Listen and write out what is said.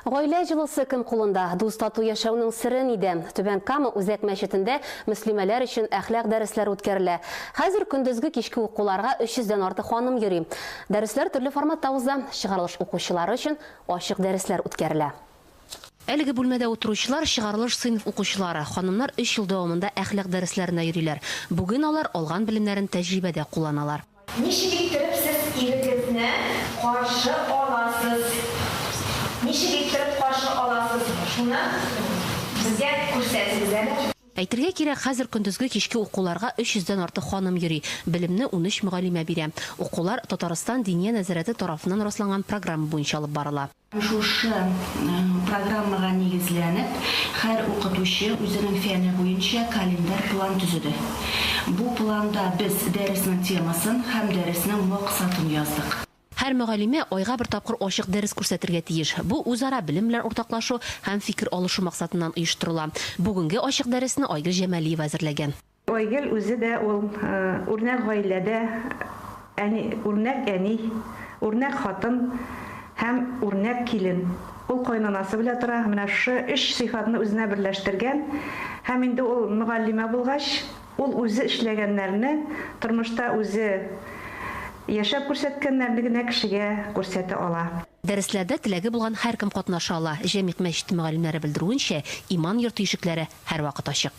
Гаилә җылысы кем кулында? Дус-тату яшәүнең сере нидә? Түбән Кама үзәк мәчетендә мөслимәләр өчен әхлак дәресләре үткәрелә. Хәзер көндезге-кичке укуларга 300 дән артык ханым йөри. Дәресләр төрле форматта уза. Чыгарылыш укучылары өчен ачык дәресләр үткәрелә. Әлеге бүлмәдә утыручылар, чыгарылыш сыйныф укучылары. Ханымнар өч ел дәвамында әхлак дәресләренә йөриләр. Бүген алар алган белемнәрен тәҗрибәдә кулланалар. Ничек иттереп сез ирегезне каршы аласыз? Ничек иттереп каршы аласыз? Шуны безгә күрсәтегез әле. Әйтергә кирәк, хәзер көндезге-кичке укуларга 300 дән артык ханым йөри. Белемне 13 мөгаллимә бирә. Укулар Татарстан Диния нәзарәте тарафыннан расланган программа буенча алып барыла. Шушы программага нигезләнеп, һәр укытучы үзенең фәне буенча календарь план төзеде. Бу планда без дәреснең темасын һәм дәреснең максатын яздык. Һәр мөгаллимә айга бер тапкыр ачык дәрес күрсәтергә тиеш. Бу үзара белем белән уртаклашу һәм фикер алышу максатыннан оештырыла. Бүгенге ачык дәресне Айгөл Җәмалиева әзерләгән. Айгөл үзе дә ул үрнәк гаиләдә әни, үрнәк әни, үрнәк хатын һәм үрнәк килен. Ул кайнанасы белә тора, менә шушы өч сыйфатны үзенә берләштергән һәм инде ул мөгаллимә булгач, ул үзе эшләгәннәрне, тормышта үзе яшәп күрсәткәннәрне генә кешегә күрсәтә ала. Дәресләрдә теләге булган һәркем катнаша ала. Җәмигъ мәчете мөгаллимнәре белдерүенчә, иман йорты ишекләре һәрвакыт ачык.